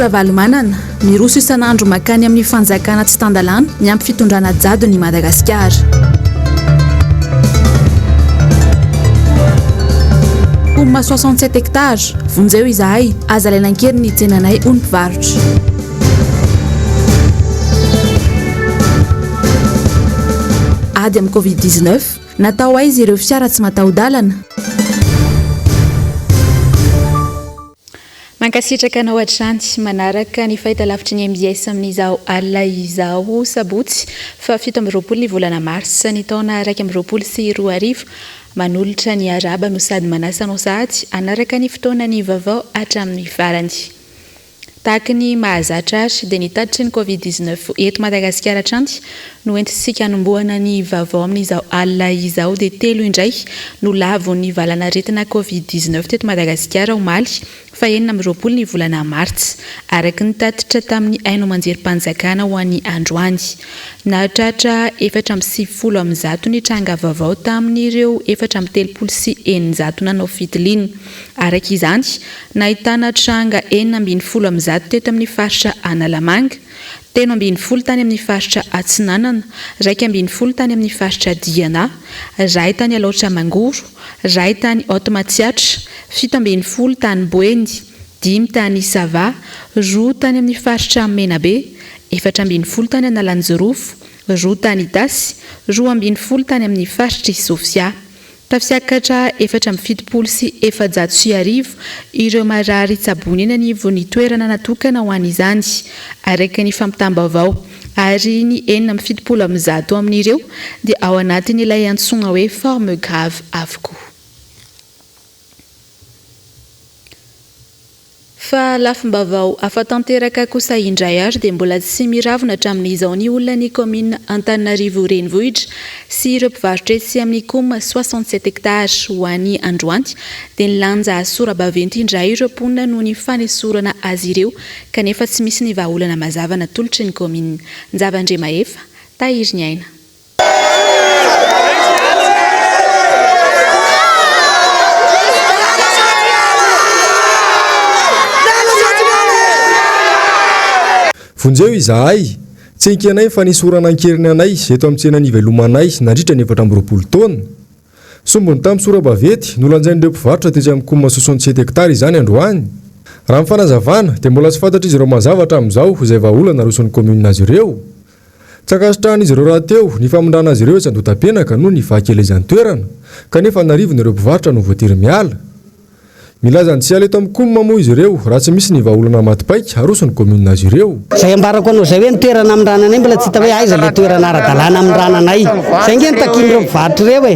Ravalomanana, miroso isan'andro makany amin'ny fanjakana tsy tan-dalàna miampy fitondrana jadona i Madagasikara. Home 67 hectares, vonjeo izahay, aza alaina an-keriny ny tsenanay hoy ny mpivarotra. Ady amin'ny Covid 19, natao aiza ireo fiara tsy mataho-dalana? Mankasitraka anao hatrany manaraka ny fahitalavitry ny mbs amin'izao alina izao sabotsy faha 27 ny volana marsa ny taona 2021. Manolotra ny arahaba no sady manasa anao sahady hanaraka ny fotoana ny vaovao hatramin'ny farany. Tahaka ny mahazatra ary dia ny tatitry ny Covid 19 eto Madagasikara hatrany no entintsika hanombohana ny vaovao amin'izao alina izao dia telo indray no lavon'ny valan'aretina Covid 19 teto Madagasikara omaly faha 26 ny volana martsa araka ny tatitra tamin'ny haino aman-jerim-panjakana ho an'ny androany. Nahatratra 194 ny tranga vaovao tamin'ireo 634 nanao fitiliana. Araka izany, nahitana tranga 116 teto amin'ny faritra Analamanga, 13 tany amin'ny faritra Atsinanana, 11 tany amin'ny faritra Diana, iray tany Alaotra Mangoro, iray tany Haute Matsiatra, 17 tany Boeny, dimy tany Sava, roa tany amin'ny faritra Menabe, 14 tany Analanjirofo, roa tany Itasy, 12 tany amin'ny faritr'i Sofia. Tafiakatra 1474 ireo marary tsaboina eny anivon'ny toerana natokana ho an'izany, araka ny fampitam-baovao, ary ny 176 amin'ireo dia ao anatin'ilay antsoina hoe forme grave avokoa. Fa lafim-baovao hafa tanteraka kosa indray ary dia mbola tsy miravona hatramin'izao ny olan'ny kaominina Antananarivo Renivohitra sy ireo mpivarotra etsy amin'ny Coum 67 hectares ho an'ny androany dia nilanja sora-baventy indray ireo mponina noho ny fanesorana azy ireo kanefa tsy misy ny vahaolana mazava natolotry ny kaominina. Njava Andriamahefa, Tahiry ny aina. Vonjeo izahay! Tsy ekenay ny fanesorana an-keriny anay eto amin'ny tsena nivelomanay nandritra ny 24 taona. Sombiny tamin'ny sora-baventy nolanjain'ireo mpivarotra tetsy amin'ny Coum 67 hectares izany androany. Raha ny fanazavana dia mbola tsy fantatr'izy ireo mazava hatramin'izao izay vahaolana aroson'ny kaominina azy ireo. Tsy ankasitrahan'izy ireo rahateo ny famindrana azy ireo etsy Andohatapenaka noho ny fahakelezan'ny toerana, kanefa an'arivony ireo mpivarotra no voatery miala. Milaza ny tsy hiala eto amin'ny Coum moa izy ireo raha tsy misy ny vahaolana maty paika aroson'ny kaominina azy ireo. Izay ambarako anao izay hoe ny toerana amindrana anay mbola tsy hita hoe aiza ilay toerana ara-dalàna amindrana anay. Izay ange no takian'ireo mpivarotra ireo e.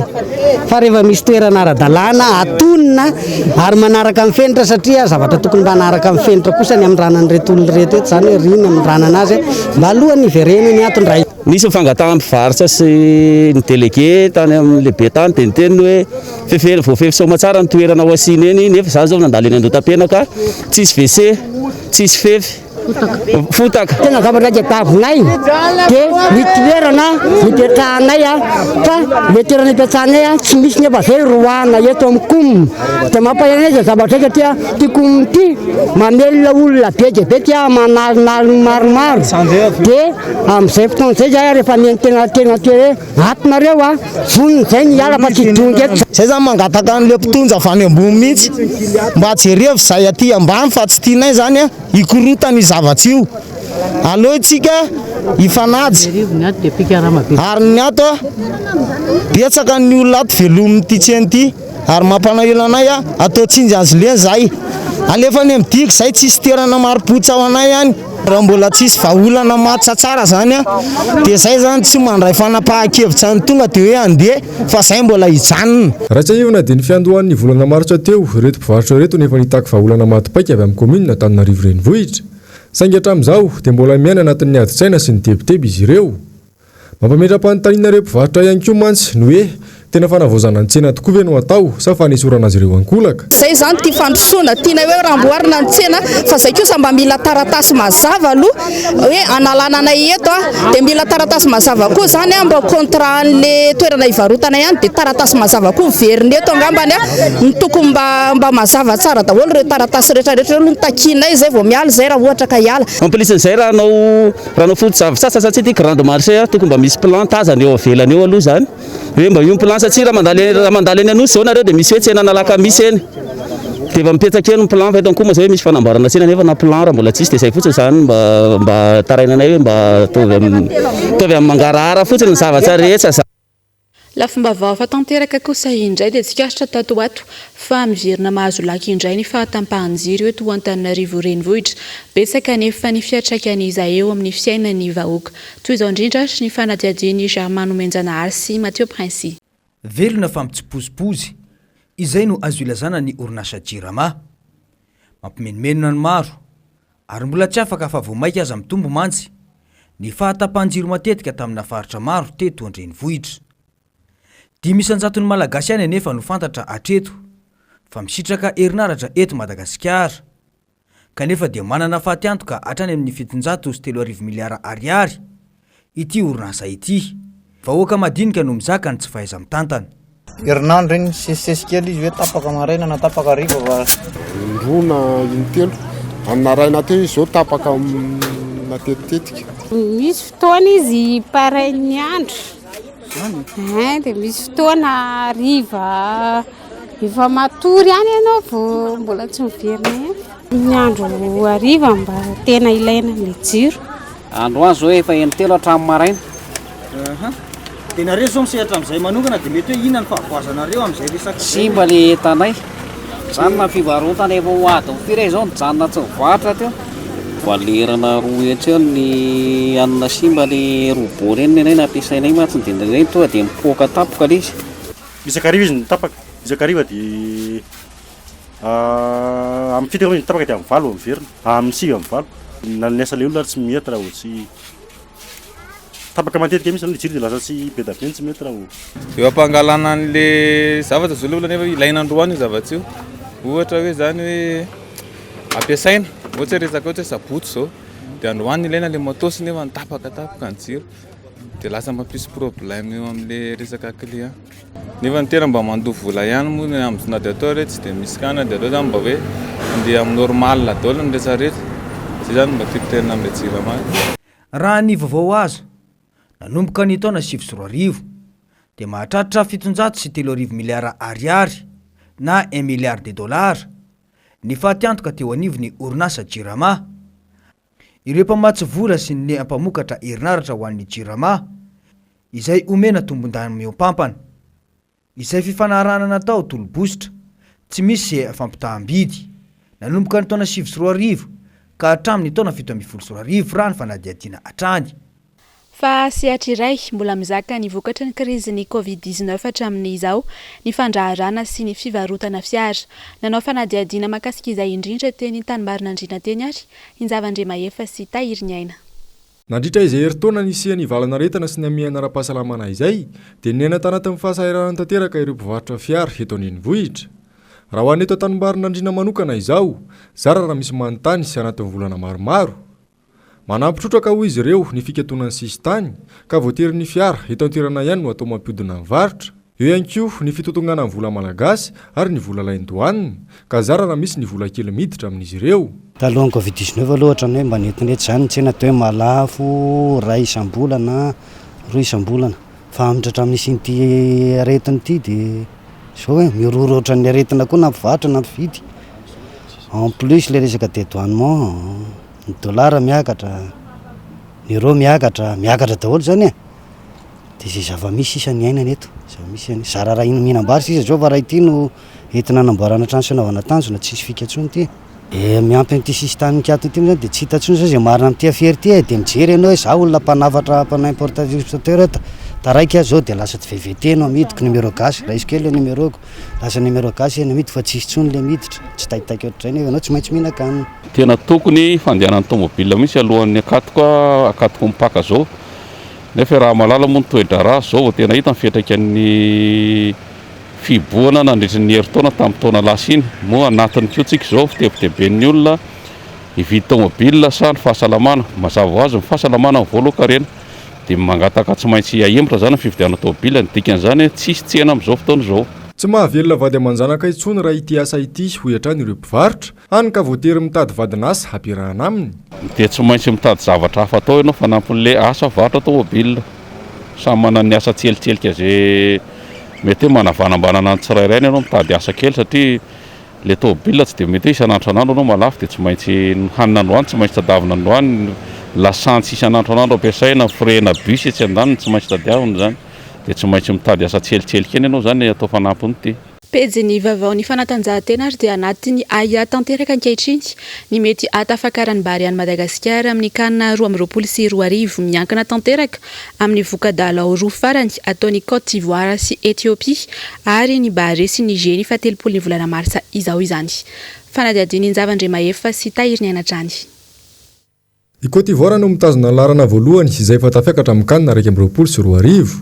Fa rehefa misy toerana ara-dalàna atonina ary manaraka ny fenitra satria zavatra tokony mba hanaraka ny fenitra kosa ny amindrana an'ireto olona ireto eto izany hoe ry ny amindrana anazy mba alohan'ny hiverenany ato indray. Nisy ny fangatahan'ny mpivarotra sy ny délégué tany amin'ny lehibe tany dia niteny hoe fefena voafefy soamatsara ny toerana ho asiana eny nefa izaho izao nandalo eny Andohatapenaka tsisy WC, tsisy fefy. Fotaka. Tena zavatra tadiavinay dia ny toerana hipetrahanay fa le toerana hipetrahanay tsy misy nefa zay roahana eto amin'ny coum dia mampalahelo anay zay zavatra zay satria ty coum ty mamelona olona be dia be ty aman'alinaliny maromaro dia amin'izay fotoana izay zay rehefa mihaino tena tena hoe Ato nareo a! Vonona izay ny hiala fa tsy hidongy eto. Zay zany mangataka an'le mpitondra avy any ambony mihitsy mba jerevo zay aty ambany fa tsy tianay zany a hikorotana io zavatra io. Aleo isika hifanaja ary ny ato a betsaka ny olona ato velomin'ity tsena ity ary mampanahelo anay a atao tsinjy azy lena zahay. Alefa any amin'ny digue zay tsisy toerana marim-pototra ho anay any. Raha mbola tsisy vahaolana matotra tsara zany an, dia zay zany tsy mandray fanapahan-kevitra ny tonga dia hoe handeha fa zay mbola hijanona. Raha tsiahivina dia ny fiandohan'ny volana martsa teo ireto mpivarotra ireto no efa nitaky vahaolana maty paika avy amin'ny kaominina Antananarivo Renivohitra. Saingy hatramin'izao dia mbola miaina anatin'ny adin-tsaina sy ny tebiteby izy ireo. Mampametra-panontaniana ireo mpivarotra ihany koa mantsy ny hoe Tena fanavaozana ny tsena tokoa ve no atao sa fanesorana azy ireo ankolaka? Zay izany ity fandrosoana, tianay hoe raha amboarina ny tsena fa zay kosa mba mila taratasy mazava aloha hoe analana anay eto a, dia mila taratasy mazava koa izany a, mba contrat an'le toerana hivarotana ihany dia taratasy mazava koa miverina eto angambany a, ny tokony mba mba mazava tsara daholo ireo taratasy rehetra rehetra ireo aloha no takianay zay vao miala izay raha ohatra ka hiala. En plus n'izay raha hanao raha hanao fotodrafitrasa satria ity grande marché a, tokony mba misy plan tazana eo avelany eo aloha izany. Hoe mba io ny plan satria raha mandalo eny raha mandalo eny Anosy zao nareo dia misy hoe tsenan'Alakamisy eny. Dia efa mipetraka eny ny plan fa eto Ankoho moa zao hoe misy fanamboarana tsena nefa na plan raha mbola tsisy dia izay fotsiny izany mba mba tarainanay hoe mba ataovy amin'ny ataovy amin'ny mangarahara fotsiny ny zavatra rehetra zany. Lafim-baovao hafa tanteraka kosa indray dia tsikaritra tato ho ato fa miverina mahazo laka indray ny fahatampahan-jiro eto Antananarivo Renivohitra. Betsaka anefa ny fiantraikan'izay eo amin'ny fiainan'ny vahoaka. Toy izao indrindra ary ny fanadihadian'i Germain Nomenjanahary sy Mathieu Princi. Velona fa mitsipozipozy, izay no azo ilazana ny orinasa Jirama. Mampimenomenona ny maro, ary mbola tsy afaka fa vao mainka aza mitombo mantsy ny fahatapahan-jiro matetika tamina faritra maro teto an-drenivohitra. 5 isan-jaton'ny Malagasy ihany anefa no fantatra hatreto fa misitraka herinaratra eto Madagasikara. kanefa dia manana fatiantoka hatrany amin'ny 3700 miliara ariary ity orinasa ity. Vahoaka madinika no mizaka ny tsy fahaiza-mitantana. Herinandro iny nisesisesy kely izy hoe tapaka maraina na tapaka hariva fa. Indroa na intelo. Amin'ny maraina teo izy izao tapaka matetitetika. Misy fotoana izy pareil ny andro. Hein, dia misy fotoana hariva Efa matory ihany ianao vao mbola tsy miverina ihany. Ny andro hariva mba tena ilaina ny jiro. Androany zao efa intelo hatramin'ny maraina. Aha. Dia nareo zao misehatra amin'izay manokana dia mety hoe inona ny fahavoazanareo amin'izay resaka izay? Simba le entanay. Zany na fivarotana efa ho adiny firy izao nijanona tsy nivarotra teo. Valerana 200 eo ny anona simba le robot reny nenay nampiasainay mantsy dia indraindray tonga dia mipoaka tampoka le izy. Isan-kariva izy no tapaka, isan-kariva dia amin'ny 7 angamba izy no tapaka dia amin'ny 8 vao miverina, amin'ny 9 amin'ny 8. Na ny asan'ilay olona ary tsy mety raha vao tsy tapaka matetika mihitsy zany ilay jiro dia lasa tsy be dia be no tsy mety raha vao. Eo am-pangalana an'le zavatra zao le olona nefa ilaina androany io zavatra io. Ohatra hoe zany hoe ampiasaina, ohatra hoe resaka ohatra hoe sabotsy zao dia androany ilaina le matos nefa tapaka tapaka ny jiro. Dia lasa mampisy problème eo amin'le resaka client. Nefa ny tena mba mandoa vola ihany moa ny amin'ny na dia atao hoe tsy dia misy cas dia aleo zany mba hoe handeha amin'ny normal daholo ny rehetra rehetra. Zay zany mba tiako tenenina amin'le jirama. Raha ny vaovao azo, nanomboka ny taona 2009 dia mahatratra 3700 miliara ariary na un milliard de dollars ny fatiantoka teo anivon'ny orinasa Jirama. Ireo mpamatsy vola sy ny mpamokatra herinaratra ho an'ny Jirama, izay omena tombondahiny mihoampampana. Izay fifanarahana natao tolo-bositra, tsy misy fampitaham-bidy, nanomboka ny taona 2009 ka hatramin'ny taona 2017 raha ny fanadihadiana hatrany. Fa sehatra iray mbola mizaka ny vokatry ny krizin'ny Covid 19 hatramin'izao ny fandraharana sy ny fivarotana fiara. Nanao fanadihadiana mahakasika izay indrindra teny Antanimbarinandriana teny ary i Njavandriamahefa sy Tahiriniaina. Nandritra izay herintaona nisian'ny valanaretina sy ny hamehana ara-pahasalamana izay dia niaina tanatin'ny fahasahiranana tanteraka ireo mpivarotra fiara eto an-drenivohitra. Raha ho an'ny eto Antanimbarinandriana manokana izao, zara raha misy manontany sy anatin'ny volana maromaro. Manampy trotraka hoy izy ireo ny fikatonan'ny sisintany ka voatery ny fiara eto an-toerana ihany no atao mampihodina ny varotra. Eo ihany koa ny fitotonganan'ny vola malagasy ary ny vola lain-dohanina ka zara raha misy ny vola kely miditra amin'izy ireo. Talohan'ny covid 19 aloha ohatran'ny hoe mba nentinety izany ny tsena toa hoe mahalafo iray isam-bolana, roa isam-bolana. Fa amin'ny hatramin'ny nisian'ity aretina ity dia izao e, mihorohoro ohatran'ny aretina koa na mpivarotra na mpividy. En plus ilay resaka dédouanement. Ny dollar miakatra, ny euro miakatra, miakatra daholo zany e! De zay zava-misy sisa ny iainana eto, zava-misy zany, zara raha mihinam-bary sisa zao fa raha ity no entina anamboarana trano sy anaovana tanjona tsisy fika intsony ity. De miampy an'ity sisintany mikatona ity moa zany de tsy hita intsony zao zay marina amin'ity afera ity e, de mijery ianao hoe za olona mpanafatra mpanao importateur exportateur taraiky aho zao de lasa tsy VVT no amidiko, numéro gasy, raiso kely le numéro-ko. Lasa numéro gasy eny amidy fa tsisy tsony le miditra, tsy taitaika ohatr'izay nefa ianao tsy maintsy mihinan-kanina. Tena tokony fandehanan'ny tomobile mihitsy alohan'ny akatoka akatoky ny paka zao. Nefa raha mahalala moa ny toe-draharaha, izao vao tena hita ny fiantraikan'ny fihibohana nandritry ny herintaona tamin'ny taona lasa iny. Moa anatiny koa tsika izao, fitebiteben'ny olona hividy tomobile sa ny fahasalamana. Mazava ho azy ny fahasalamana no voalohan-karena. Dia mangataka tsy maintsy ahemotra izany ny fividianana tomobile. Ny dikan'izany tsisy tsena amin'izao fotoana izao. Tsy mahavelona vady aman-janaka intsony raha ity asa ity, hoy hatrany ireo mpivarotra. Hany ka voatery mitady vadin'asa hampiarahana aminy. Dia tsy maintsy mitady zavatra hafa atao ianao fanampin'ilay asa varotra tomobile. Samy manana ny asa tsieritserika izay mety hoe manavanambanana ny tsirairay ianao mitady asa kely satria ilay tomobile tsy dia mety hoe isan'andro isan'andro ianao mahalafo dia tsy maintsy ny hanina androany tsy maintsy tadiavina androany, ny lasantsy isan'andro isan'andro ampiasaina, ny frais-na bus etsy andaniny tsy maintsy tadiavina izany. Dia tsy maintsy mitady asa tsieritserika eny ianao izany atao fanampin'ity. Pejin'ny vaovaon'ny fanatanjahantena ary dia anatin'ny ahiahy tanteraka ankehitriny ny mety hahatafakaran'ny Barea an'i Madagasikara amin'ny can 2022 miankina tanteraka amin'ny voka-dalao roa farany ataon'i Cote d'Ivoire sy Ethiopie ary ny Barea sy Niger ny fahatelopolo ny volana marsa izao izany. Fanadihadian'i Njava Andriamahefa sy Tahiriniaina hatrany. I Côte d'Ivoire no mitazona ny laharana voalohany izay efa tafiakatra amin'ny Can 2021.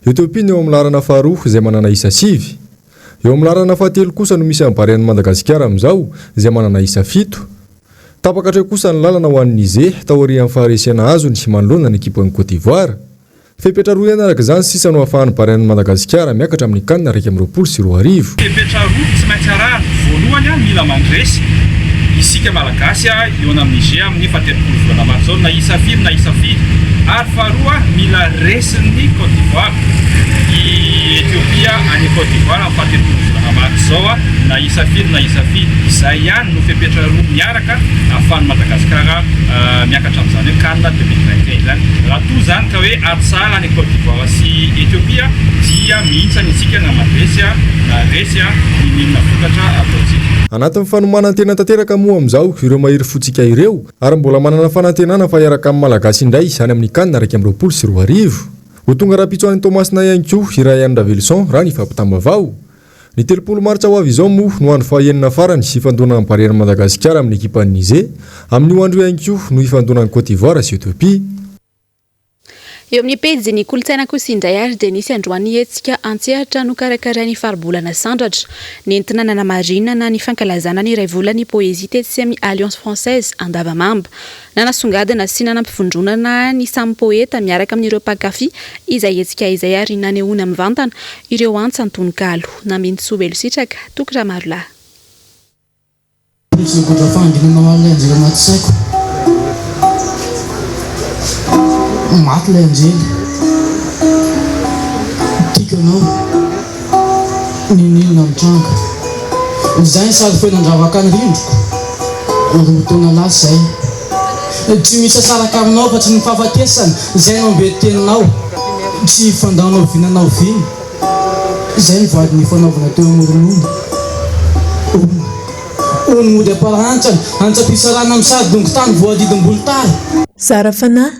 Ethiopie no eo amin'ny laharana faharoa izay manana isa sivy. Eo amin'ny laharana fahatelo kosa no misy an'i Barean'i Madagasikara amin'izao izay manana isa fito. Tapaka hatreo kosa ny lalana ho an'i Niger taorian'ny faharesena azony manoloana ny ekipan'i Côte d'Ivoire. Fepetra roa ihany araka izany sisa no ahafahan'ny Barean'i Madagasikara miakatra amin'ny Can 2021. Fepetra roa tsy maintsy arahana, voalohany mila mandresy isika Malagasy hihaona amin'i Niger amin'ny fahatelopolo volana martsa izao na isa firy na isa firy ary faharoa mila resin'ny Cote d'Ivoire i Ethiopia any Cote d'Ivoire amin'ny fahatelopolo volana martsa izao na isa firy na isa firy. Izay ihany no fepetra roa miaraka ahafahan'i Madagasikara miakatra amin'izany hoe Can 2021 izany. Raha toa izany ka hoe ady sahala any Côte d'Ivoire sy Ethiopie dia mihintsana isika na mandresy na resy n'inon'inona vokatra ataontsika. Anatin'ny fanomanan-tena tanteraka moa amin'izao ireo mahery fontsika ireo ary mbola manana fanantenana fa hiaraka amin'ny Malagasy indray any amin'ny Can 2021. Ho tonga rahampitso any Toamasina ihany koa i Rayan Raveloson raha ny fampitam-baovao. Ny 30 martsa ho avy izao moa no andro fahaenina farany hifandonan'ny Barean'i Madagasikara amin'ny ekipan'i Niger. Amin'io andro io ihany koa no hifandonan'i Côte d'Ivoire sy Ethiopie. Eo amin'ny pejin'ny kolontsaina kosa indray ary dia nisy androany hetsika an-tsehatra nokarakarain'ny Faribolana Sandratra nentina nanamarinana ny fankalazana ny iray volan'ny poezia tetsy amin'ny Alliance Française Andavamamba. Nanasongadina sy nanampivondronana ny samy poeta miaraka amin'ireo mpankafy izay hetsika izay ary nanehoana mivantana ireo antsa an-tononkalo. Nambinintsoa Velositraka, Toky Ramarolahy. Nisy nigotra fahanginana ho an'ilay anjely anaty saiko. Maty ilay anjely. Tiako ianao. N'inon'inona mitranga. Izay ny sary feno handravaka ny rindriko. Roa taona lasa izay. Tsy misy asaraka aminao afa-tsy ny fahafatesana. Izay no ambetin-teninao. Tsy hifandao na oviana na oviana. Izay ny vady nifanaovana teo amoron'ony. Ony. Ony mody am-parahantsana. Antsam-pisarahana amin'ny sary dongon-tany voadidim-bolotara. Zara fanahy,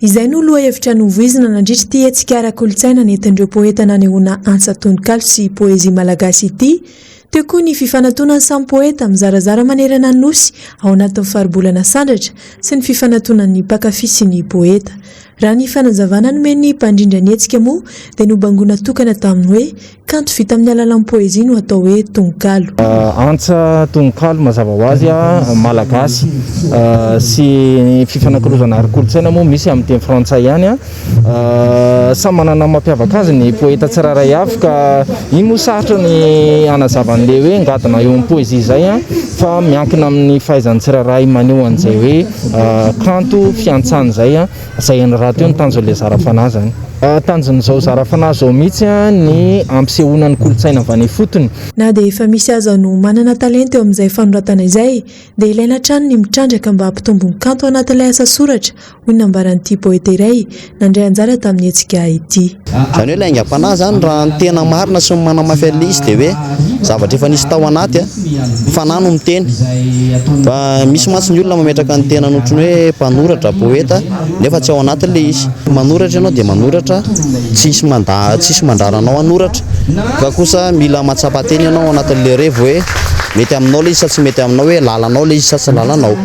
Izay no lohahevitra novoizina nandritra ity hetsika ara-kolontsaina nentin'ireo poeta nanehoana antsa tononkalo sy poezia malagasy ity. Teo koa ny fifanatonan'ny samy poeta mizarazara manerana ny Nosy ao anatin'ny faribolana Sandratra sy ny fifanatonan'ny mpankafy sy ny poeta. Raha ny fanazavana nomen'ny mpandrindra ny hetsika moa dia nobangoina tokana tamin'ny hoe Kanto vita amin'ny alalan'ny poezia no atao hoe tononkalo. Antsa tononkalo mazava ho azy malagasy sy ny fifanakalozana ara-kolontsaina moa misy amin'ny teny frantsay ihany. Samy manana ny mampiavaka azy ny poeta tsirairay avy ka iny moa sarotra ny hanazava an'ilay hoe ngadona eo amin'ny poezia izay fa miankina amin'ny fahaizan'ny tsirairay maneho an'izay hoe kanto fiantsana izay. Izay ihany rahateo ny tanjon'ilay zara fanahy izany. Tanjon'izao zara fanahy izao mihitsy ny hampisehoana ny kolontsaina avy any ifotony. Na dia efa misy aza no manana talenta eo amin'izay fanoratana izay dia ilaina hatrany ny mitrandraka mba hampitombo ny kanto anatin'ilay asa soratra, hoy ny nambaran'ity poeta iray nandray anjara tamin'ny hetsika ity. Izany hoe ilay aingam-panahy izany raha ny tena marina sy ny manamafy an'ilay izy dia hoe zavatra efa nisy tao anaty a, fanahy no miteny. Fa misy mantsy ny olona mametraka ny tenany ohatran'ny hoe mpanoratra, poeta, nefa tsy ao anatiny ilay izy. Manoratra ianao dia manoratra, tsisy manda, tsisy mandrara anao hanoratra. Fa kosa mila mahatsapa tena ianao ao anatin'ilay revy hoe mety aminao ilay izy sa tsy mety aminao, hoe lalanao ilay izy sa tsy lalanao.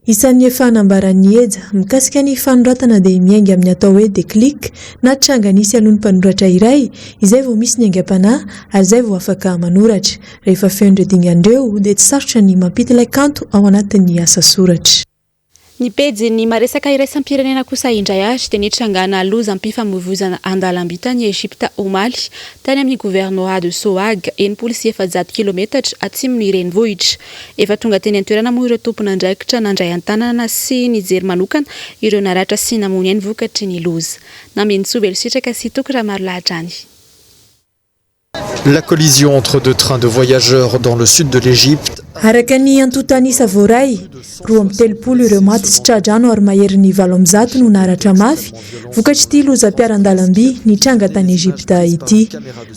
Isan'ny efa nambaran'i Eja mikasika ny fanoratana dia miainga amin'ny atao hoe déclic na tranga nisy aloha ny mpanoratra iray izay vao misy ny aingam-panahy ary izay vao afaka manoratra. Rehefa feno ireo dingana ireo dia tsy sarotra ny mampita ilay kanto ao anatin'ny asa soratra. Ny pejin'ny maresaka iraisam-pirenena kosa indray ary dia nitrangana lozam-pifamoivoizana an-dalamby tany Egypta omaly, tany amin'ny governorat de Sohag, 460 kilometatra atsimon'ny renivohitra. Efa tonga teny an-toerana moa ireo tompon'andraikitra nandray an-tanana sy nijery manokana ireo naratra sy namoy ainy vokatry ny loza. Nambinintsoa Velositraka sy Toky Ramarolahatrany. La collision entre deux trains de voyageurs dans le sud de l'Égypte. Araka ny antontan'isa voaray, 32 ireo maty tsy tra-drano ary maherin'ny 108 no naratra mafy vokatr'ity lozam-piaran-dalamby nitranga tany Egypta ity.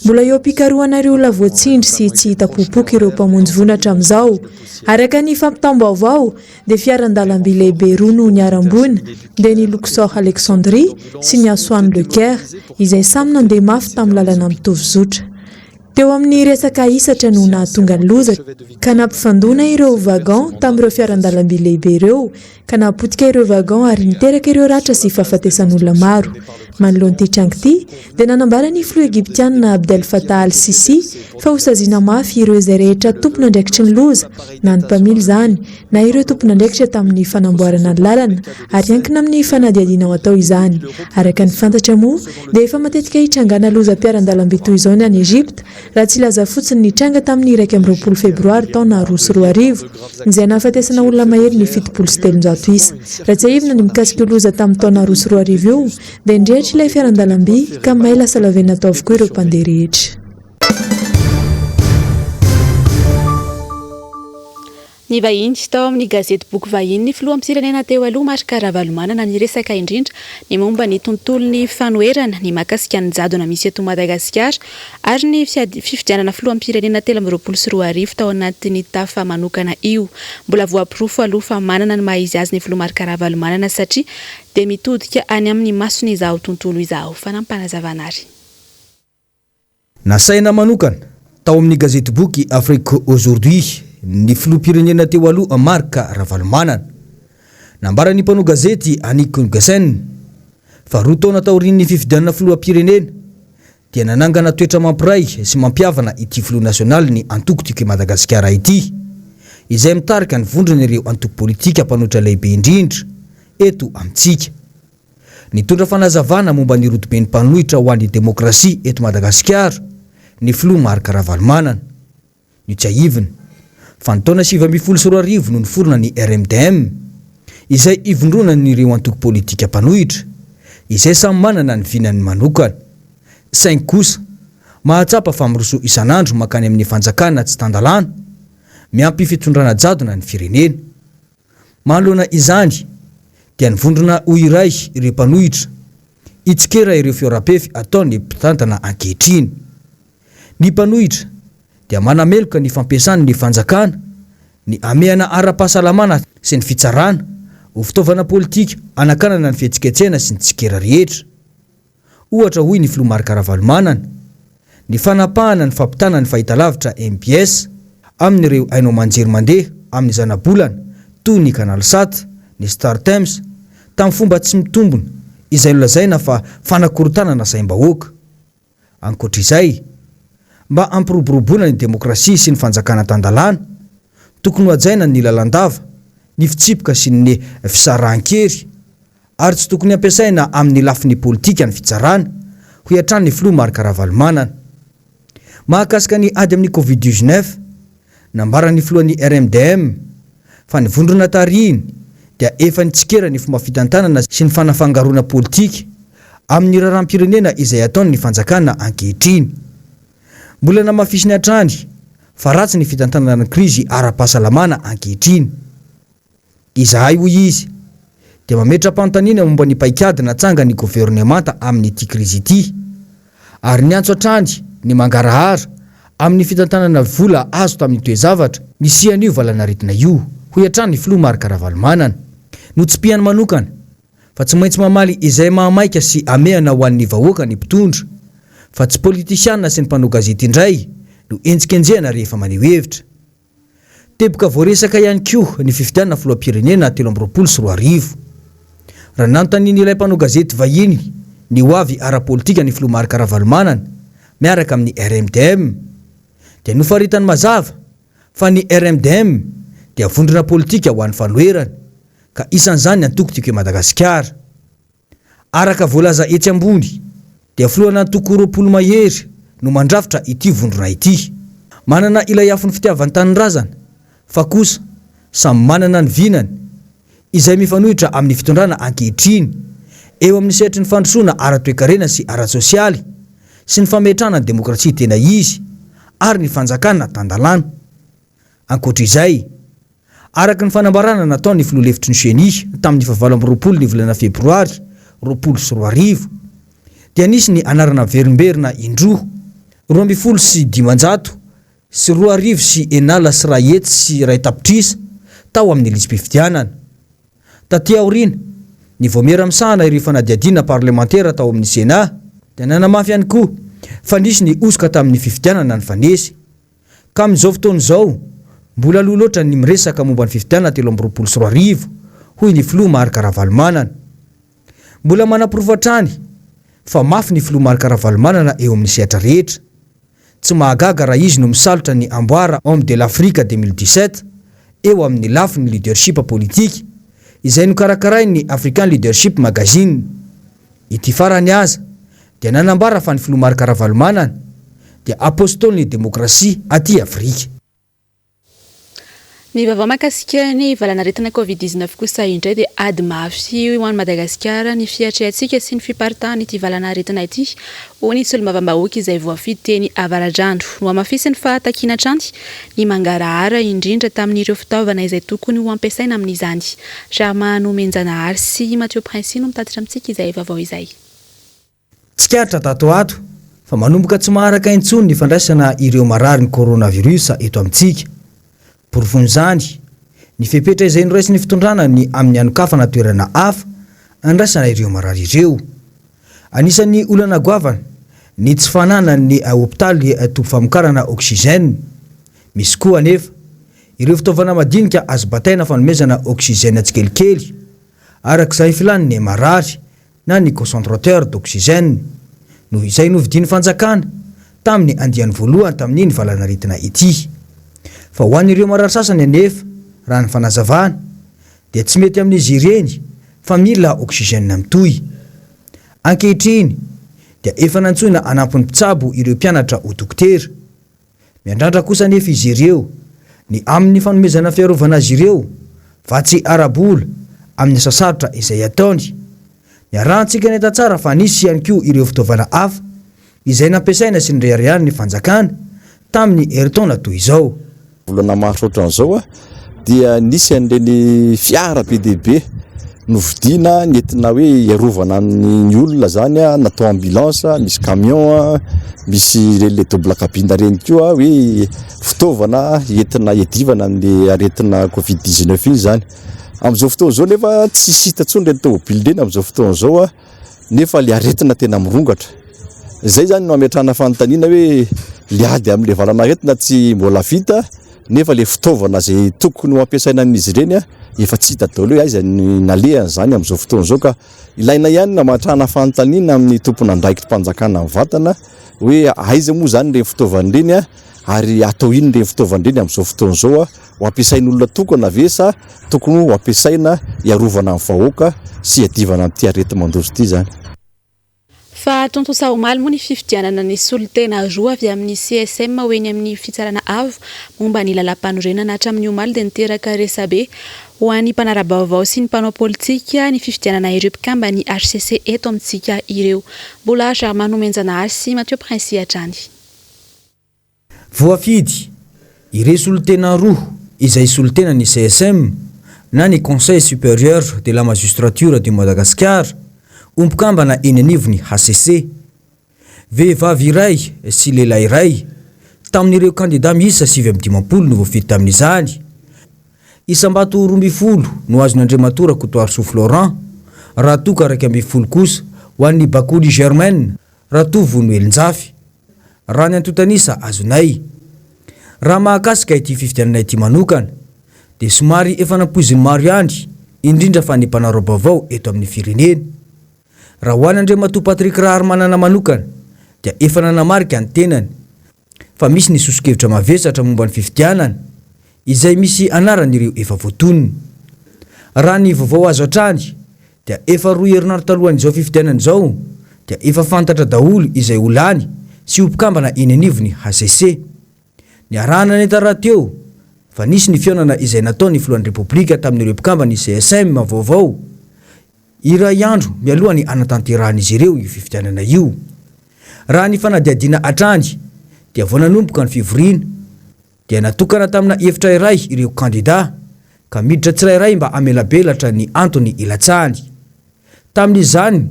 Mbola eo am-pikarohana ireo olona voatsindry sy tsy hita popoka ireo mpamonjy voina hatramin'izao. Araka ny fampitam-baovao dia fiaran-dalamby lehibe roa no niharam-boina, dia ny Luxor Alexandria sy ny Aswan Le Caire, izay samy nandeha mafy tamin'ny lalana mitovy zotra. Teo amin'ny resaka hisatra no nahatonga ny loza, ka nampifandona ireo wagon tamin'ireo fiaran-dalamby lehibe ireo, ka nahapotika ireo wagon ary niteraka ireo ratra sy fahafatesan'olona maro. Manoloana ity tranga ity, dia nanambara ny filoha Egyptiana Abdel Fattah al-Sisi fa hosaziana mafy ireo izay rehetra tompon'andraikitry ny loza, na ny mpamily izany, na ireo tompon'andraikitra tamin'ny fanamboarana ny lalana, ary hiankina amin'ny fanadihadiana ho atao izany. Araka ny fantatra moa, dia efa matetika hitrangana lozam-piaran-dalamby toy izao ny any Egypta, raha tsy hilaza fotsiny ny tranga tamin'ny 21 febroary taona 2002, izay nahafatesana olona mahery ny 370 isa. Raha tsiahivina ny mikasika io loza tamin'ny taona 2002 io, dia nirehitra ilay fiaran-dalamby ka may lasa lavenona tao avokoa ireo mpandeha rehetra. Ny vahiny tao amin'ny gazety boky vahiny ny filoham-pirenena teo aloha Marc Ravalomanana niresaka indrindra ny momba ny tontolon'ny fanoherana, ny mahakasika ny jadona misy eto Madagasikara ary ny fifidianana filoham-pirenena 2023 tao anatin'ny tafa manokana io. Mbola voaporofo aloha fa manana ny maha izy azy ny filoha Marc Ravalomanana satria dia mitodika any amin'ny masony izao tontolo izao. Fanampinazavana ary. Nasaina manokana tao amin'ny gazetiboky Afrique Aujourd'hui ny filoham-pirenena teo aloha Marc Ravalomanana. Nambaran'ny mpanao gazety Annick Nguessen fa roa taona taorian'ny fifidianana filoham-pirenena dia nanangana toetra mampiray sy mampihavana ity filoha nasionalin'ny antoko Tiako i Madagasikara ity, izay mitarika ny vondron'ireo antoko politika mpanohitra lehibe indrindra eto amintsika. Nitondra fanazavana momba ny rodoben'ny mpanohitra ho an'ny demokrasia eto Madagasikara ny filoha Marc Ravalomanana. Notsiahiviny fa ny taona 2019 no niforona ny RMDM, izay ivondronan'ireo antoko politika mpanohitra, izay samy manana ny vinany manokana. Saingy kosa, mahatsapa fa miroso isan'andro mankany amin'ny fanjakana tsy tan-dalàna, miampy fitondrana jadona ny firenena. Manoloana izany dia nivondrona ho iray ireo mpanohitra hitsikera ireo fihoaram-pefy ataon'ny mpitantana ankehitriny. Ny mpanohitra dia manameloka ny fampiasan'ny fanjakana ny hamehana ara-pahasalamana sy ny fitsarana ho fitaovana politika hanakanana ny fihetsiketsehana sy ny tsikera rehetra. Ohatra hoy ny filoha Marc Ravalomanana, ny fanapahana ny fampitana ny fahitalavitra mbs amin'ireo haino aman-jery mandeha amin'ny zanabolana toy ny Canalsat, ny Startimes, tamin'ny fomba tsy mitombina izay nolazaina fa fanakorontanana saim-bahoaka. Ankoatra izay, mba hampiroboroboana ny demokrasia sy ny fanjakana tan-dalàna, tokony hohajaina ny lalandava, ny fitsipika sy ny fisarahan-kery, ary tsy tokony hampiasaina amin'ny lafiny politika ny fitsarana, hoy hatrany ny filoha Marc Ravalomanana. Mahakasika ny ady amin'ny Covid 19, nambaran'ny filohan'ny RMDM fa ny vondrona tarihiny dia efa nitsikera ny fomba fitantanana sy ny fanafangaroana politika amin'ny raharaham-pirenena izay ataon'ny fanjakana ankehitriny. Mbola namafisiny hatrany fa ratsy ny fitantanana ny krizy ara-pahasalamana ankehitriny. Izahay, hoy izy, dia mametra-panontaniana momba ny paikady natsangan'ny governemanta amin'ity krizy ity, ary niantso hatrany ny mangarahara amin'ny fitantanana vola azo tamin'ny toe-javatra nisian'io valanaretina io, hoy hatrany ny filoha Marc Ravalomanana. Notsipihany manokana fa tsy maintsy mamaly izay mahamaika sy hamehana ho an'ny vahoaka ny mpitondra, fa tsy politisiana sy ny mpanao gazety indray no henjikenjehana rehefa maneho hevitra. Teboka voaresaka ihany koa ny fifidianana filoham-pirenena 2023. Raha nanontanian'ilay mpanao gazety vahiny ny ho avy ara-politika ny filoha Marc Ravalomanana miaraka amin'ny RMDM dia nofaritany mazava fa ny RMDM dia vondrona politika ho an'ny fanoherana ka isan'izany ny antoko Tiako i Madagasikara. Araka voalaza etsy ambony dia filohan'antoko 20 mahery no mandrafitra ity vondrona ity. Manana ilay afon'ny fitiavan-tanindrazana fa kosa samy manana ny vinany izay mifanohitra amin'ny fitondrana ankehitriny eo amin'ny sehatry ny fandrosoana ara-toekarena sy ara-tsosialy sy ny fametrahana ny demokrasia tena izy ary ny fanjakana tan-dalàna. Ankoatra izay, araka ny fanambarana nataon'ny filoha lefitry ny Ceni tamin'ny fahavalo amby roapolo ny volana febroary 2020 dia nisy ny anarana miverimberina indroa, 2112 sy tao amin'ny lisi-pifidianana. Taty aoriana, ny Vaomiera misahana ireo fanadihadiana parlemantera tao amin'ny Sénat dia nanamafy ihany koa fa nisy ny hosoka tamin'ny fifidianana nifanesy. Ka amin'izao fotoana izao, mbola aloha loatra ny miresaka momba ny fifidianana 2023, hoy ny filoha Marc Ravalomanana. Mbola manaporofo hatrany fa mafy ny filoha Marc Ravalomanana eo amin'ny sehatra rehetra. Tsy mahagaga raha izy no misalotra ny amboara Homme de l'Afrique 2017 eo amin'ny lafiny leadership politique, izay nokarakarain'ny African Leadership Magazine. Ity farany aza dia nanambara fa ny filoha Marc Ravalomanana dia apostolin'ny demokrasia aty Afrika. Ny vaovao mahakasika ny valanaretina Covid 19 kosa indray dia ady mafy ho an'i Madagasikara ny fiatrehantsika sy ny fiparitahan'ity valanaretina ity, hoy ny solombavambahoaka izay voafidy teny Avaradrano. Nohamafisiny fa takiana hatrany ny mangarahara indrindra tamin'ireo fitaovana izay tokony ho ampiasaina amin'izany. Germain Nomenjanahary sy Mathieu Princi no mitatitra amintsika izay vaovao izay. Tsikaritra tato ho ato fa manomboka tsy maharaka intsony ny fandraisana ireo marary ny coronavirus eto amintsika. Porofon'izany, ny fepetra izay noraisin'ny fitondrana ny amin'ny hanokafana toerana hafa handraisana ireo marary ireo. Anisan'ny olana goavana ny tsy fananan'ny hopitaly toby famokarana oxygène. Misy koa anefa ireo fitaovana madinika azo bataina fanomezana oxygène tsikelikely araka izay filan'ny marary na ny concentrateur d'oxygène, noho izay novidian'ny fanjakana tamin'ny andiany voalohany tamin'iny valanaretina ity. Fa ho an'ireo marary sasany anefa, raha ny fanazavana, dia tsy mety amin'izy ireny fa mila oxygène mitohy. Ankehitriny dia efa nantsoina hanampy ny mpitsabo ireo mpianatra ho dokotera. Miandrandra kosa anefa izy ireo ny amin'ny fanomezana fiarovana azy ireo vatsy ara-bola amin'ny asa sarotra izay ataony. Niarahantsika nahita tsara fa nisy ihany koa ireo fitaovana hafa izay nampiasaina sy nireharehan'ny fanjakana tamin'ny herintaona toy izao. Volana marsa ohatran'izao dia nisy an'ireny fiara be dia be novidiana nentina hoe hiarovana amin'ny olona zany natao ambulance, misy camion, misy ireny le double cabine ireny koa hoe fitaovana entina hiadivana amin'ny aretina covid 19 iny zany. Amin'izao fotoana izao nefa tsisy hita intsony ireny tômôbily ireny amin'izao fotoana izao nefa le aretina tena mirongatra. Izay zany no ametrahana fanontaniana hoe le ady amin'le valanaretina tsy mbola vita nefa le fitaovana izay tokony ho ampiasaina amin'izy ireny efa tsy hita daholo hoe aiza ny nalehany izany amin'izao fotoana izao ka ilaina ihany ny ametrahana fanontaniana amin'ny tompon'andraikitrim-panjakana mivantana hoe aiza moa izany ireny fitaovana ireny ary atao inona ireny fitaovana ireny amin'izao fotoana izao ho ampiasain'olona tokana ve sa tokony ho ampiasaina hiarovana ny vahoaka sy hiadivana amin'ity areti-mandoza ity izany. Fa tontosa omaly moa ny fifidianana ny solontena roa avy amin'ny CSM ho eny amin'ny Fitsarana Avo momba ny Lalàmpanorenana. Hatramin'ny omaly dia niteraka resabe ho an'ny mpanara-baovao sy ny mpanao politika ny fifidianana ireo mpikamban'ny hcc eto amintsika ireo. Mbola Germain Nomenjanahary sy Mathieu Princi hatrany. Voafidy ireo solontena roa izay solontena ny CSM na ny Conseil Supérieur de la Magistrature de Madagascar ho mpikambana eny anivon'ny hcc. Vehivavy iray sy lehilahy iray tamin'ireo kandida miisa 59 no voafidy tamin'izany. Isam-bato 12 no azon'Andriamatoa Rakotoarisoa Florent, raha toa ka 11 kosa ho an'ny Bakoly Germaine Ratovonoelinjafy. Raha ny antontan'isa azonay. Raha mahakasika ity fifidianana ity manokana dia somary efa nampoizin'ny maro ihany, indrindra fa ny mpanara-baovao eto amin'ny firenena. Raha ho an'Andriamatoa Patrick Raharimanana manokana dia efa nanamarika ny tenany fa misy ny soso-kevitra mavesatra momba ny fifidianana izay misy anaran'ireo efa voatonona. Raha ny vaovao azo hatrany dia efa roa herinandro talohan'izao fifidianana izao dia efa fantatra daholo izay ho lany sy ho mpikambana eny anivon'ny hcc. Niarahana nahita rahateo fa nisy ny fihaonana izay nataon'ny filohan'ny Repoblika tamin'ireo mpikamban'ny CSM vaovao iray andro mialoha ny hanatanterahan'izy ireo io fifidianana io. Raha ny fanadihadiana hatrany dia vao nanomboka ny fivoriana dia natokana tamina efitra iray ireo kandida ka miditra tsirairay mba hamelabelatra ny antony hilatsahany. Tamin'izany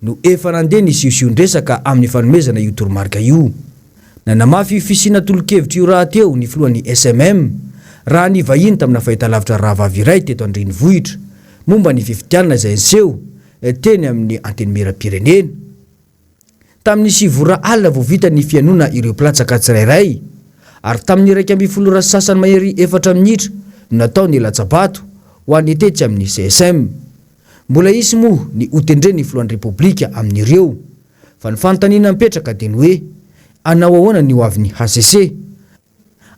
no efa nandeha ny siosion-dresaka amin'ny fanomezana io toromarika io. Nanamafy io fisiana tolo-kevitra io rahateo ny filohan'ny SMM raha nivahiny tamina fahitalavitra rahavavy iray teto an-drenivohitra momba ny fifidianana izay niseho teny amin'ny Antenimierampirenena. Tamin'ny sivy ora alina vao vita ny fihainoana ireo mpilatsaka tsirairay, ary tamin'ny 11 ora sy sasany mahery efatra minitra no natao ny latsa-bato ho an'ny tetsy amin'ny CSM. Mbola hisy moa ny hotendren'ny filohan'ny Repoblika amin'ireo. Fa ny fanontaniana mipetraka dia ny hoe, hanao ahoana ny hoavin'ny hcc?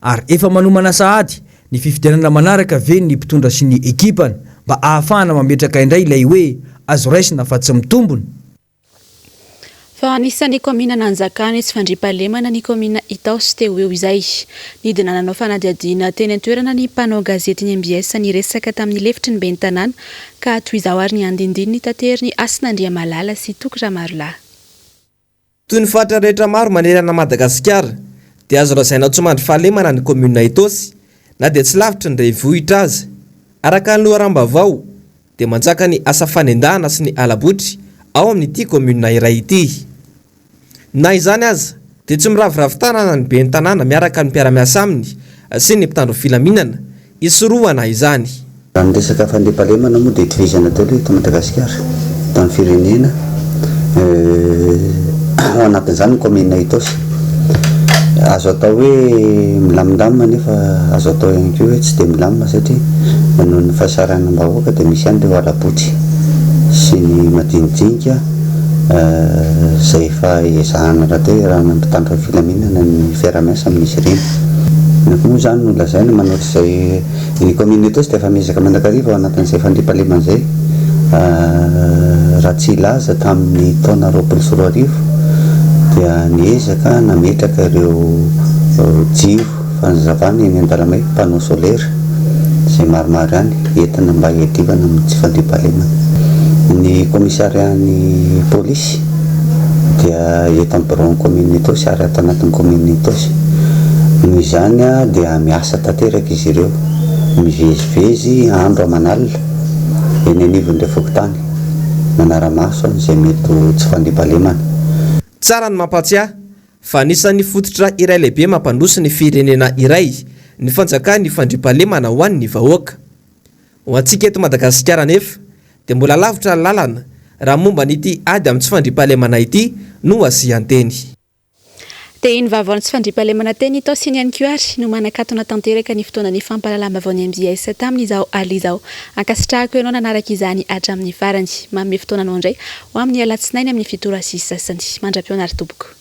Ary efa manomana sahady ny fifidianana manaraka ve ny mpitondra sy ny ekipany mba ahafahana mametraka indray ilay hoe azo raisina fa tsy mitombona? Fa anisan'ny kaominina nanjakana tsy fandriampahalemana ny kaominina Itaosy teo ho eo izay. Nidina nanao fanadihadiana teny an-toerana ny mpanao gazetin'ny mbs niresaka tamin'ny lefitry ny ben'ny tanàna ka toy izao ary ny andindininy taterin'i Hasina Andriamalala sy Toky Ramarolahy. Toy ny faritra rehetra maro manerana an'i Madagasikara dia azo lazaina ho tsy mandry fahalemana ny kaominina Itaosy na dia tsy lavitry ny renivohitra aza. Araka ny loharanom-baovao dia manjaka ny asa fanendahana sy ny hala-botry ao amin'ity kaominina iray ity. Na izany aza dia tsy miraviravy tanana ny ben'ny tanàna miaraka amin'ny mpiara-miasa aminy sy ny mpitandro filaminana hisorohana izany. Raha ny resaka fandriampahalemana moa dia itovizana daholo eto Madagasikara, eto amin'ny firenena, ao anatin'izany ny kaominina Itaosy. Azo atao hoe milamindamina nefa azo atao ihany koa hoe tsy dia milamina satria noho ny fahasahiranam-bahoaka dia misy ihany ireo hala-botsy sy ny madinidinika izay efa ezahana rahateo iarahana amin'ny mpitandro ny filaminana ny fiaraha-miasa amin'izy ireny. Inona koa moa izany no lazaina manoatra izay Ny commune Itaosy dia efa miezaka mandrakariva ao anatin'izay fandriampahalemana izay. Raha tsy hilaza tamin'ny taona 2020 dia niezaka nametraka ireo jiro fanazavana eny an-dalambe, panneau solaire, izay maromaro ihany entina mba hiadivana amin'ny tsy fandriampahalemana. Ny commissariat-n'ny polisy dia eto amin'ny biraon'ny commune Itaosy ary ato anatin'ny commune Itaosy. Noho izany dia miasa tanteraka izy ireo, mivezivezy andro aman'alina eny anivon'ireo fokontany, manara-maso an'izay mety ho tsy fandriampahalemana. Tsara ny mampahatsiahy fa anisan'ny fototra iray lehibe mampandroso ny firenena iray ny fanjakan'ny fandriampahalemana ho an'ny vahoaka. Ho antsika eto Madagasikara anefa dia mbola lavitra ny lalana raha momba an'ity ady amin'ny tsy fandriampahalemana ity no asian-teny. Dia iny vaovaon'ny tsy fandriampahalemana teny Itaosy iny ihany koa ary no manakatona tanteraka ny fotoanan'ny fampahalalam-baovaon'ny mbs tamin'izao alina izao. Ankasitrahako ianao nanaraka izany hatramin'ny farany. Manome fotoana anao indray ho amin'ny alatsinainy amin'ny fito ora sy sasany. Mandra-pihaona ary tompoko.